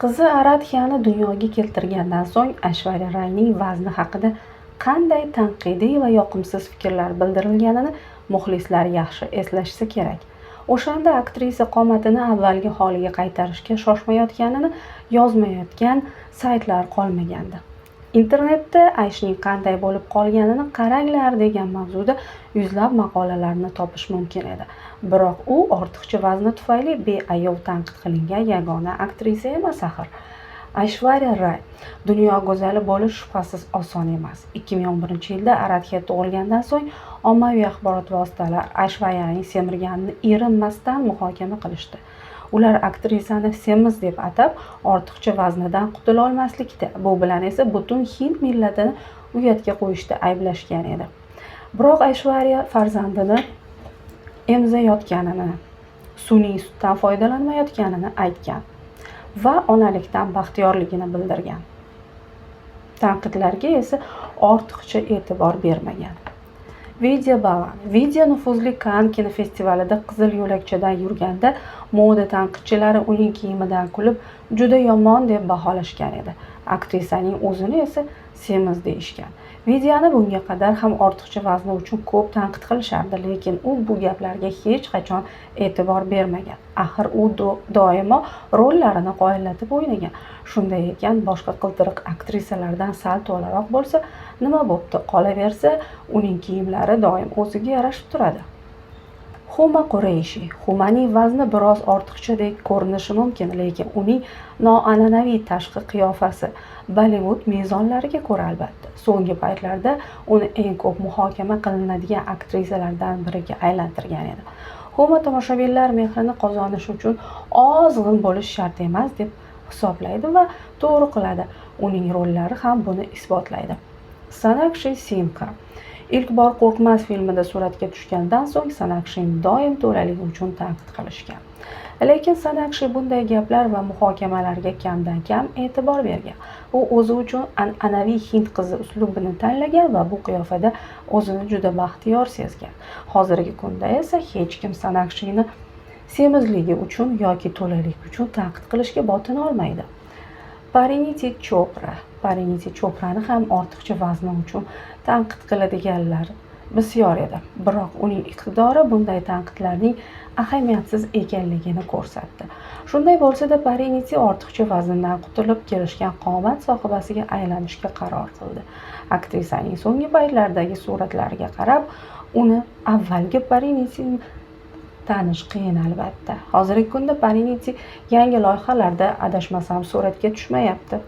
Qizi Aradhyani dunyoga keltirgandan so'ng Ayshvariya Rayning vazni haqida qanday tanqidiy va yoqimsiz fikrlar bildirilganini muxlislar yaxshi eslashsa kerak. O'shanda aktrisa qomatini avvalgi holiga qaytarishga shoshmayotganini yozmayotgan saytlar qolmagandi. Internetda Ayshning qanday bo'lib qolganini qaranglar degan mavzuda yuzlab maqolalarni topish mumkin edi. Biroq u ortiqcha vazni tufayli beayov tanqid qilingan yagona aktrisa emas axir. Ayshvariya Ray dunyo go'zali bo'lish shubhasiz oson emas. 2011-yilda Aradhya tug'ilgandan so'ng ommaviy axborot vositalari Ayshvariyaning semirganini erinmasdan muhokama qilishdi. Ular aktrisani semiz deb atab, ortiqcha vaznidan qutula olmaslikda, bu bilan esa butun hind millatini uyatga qo'yishda ayblashgan edi. Biroq Ayshvariya farzandini emizayotganini, sun'iy sutdan foydalanmayotganini aytgan va onalikdan baxtiyorligini bildirgan. Tanqidlarga esa ortiqcha e'tibor bermagan. Vidya Balan. Vidya nufuzli Kann kinofestivalida qizil yo'lakchadan yurganda moda tanqidchilari uning kiyimidan kulib, juda yomon deb baholashgan edi. Aktrisaning o'zini esa semiz deyishgan. Vidyani bunga qadar ham ortiqcha vazni uchun ko'p tanqid qilishardi, lekin u bu gaplarga hech qachon e'tibor bermagan. Axir u doimo rollarini qoyillatib o'ynagan. Shunday ekan, boshqa qiltiriq aktrisalardan sal to'laroq bo'lsa, nima bo'pti? Qolaversa, uning kiyimlari doim o'ziga yarashib turadi. Huma Qurayshi. Humaning vazni biroz ortiqchadek ko'rinishi mumkin, lekin uning noan'anaviy tashqi qiyofasi Bollivud mezonlariga ko'ra albatta, so'nggi paytlarda uni eng ko'p muhokama qilinadigan aktrisalardan biriga aylantirgan edi. Huma tomoshabinlar mehrini qozonish uchun ozg'in bo'lish shart emas deb hisoblaydi va to'g'ri qiladi. Uning rollari ham buni isbotlaydi. Sonakshi Sinha. Ilk bor Qo'rqmas filmida suratga tushgandan so'ng Sonakshini doim to'laligi uchun tanqid qilishgan. Lekin Sonakshi bunday gaplar va muhokamalarga kamdan kam e'tibor bergan. U o'zi uchun an'anaviy hind qizi uslubini tanlagan va bu qiyofada o'zini juda baxtiyor sezgan. Hozirgi kunda esa hech kim Sonakshini semizligi uchun yoki to'laligi uchun tanqid qilishga botina olmaydi. Pariniti Chopra. Pariniti Choprani ham ortiqcha vazni uchun tanqid qiladiganlar bisyor edi. Biroq uning iqtidori bunday tanqidlarning ahamiyatsiz ekanligini ko'rsatdi. Shunday bo'lsa-da, Pariniti ortiqcha vazndan qutulib, kelishgan qomat sohibasiga aylanishga qaror qildi. Aktrisaning so'nggi paytlardagi suratlariga qarab, uni avvalgi Parinitini tanish qiyin albatta. Hozirgi kunda Pariniti yangi loyihalarda, adashmasam, suratga tushmayapti.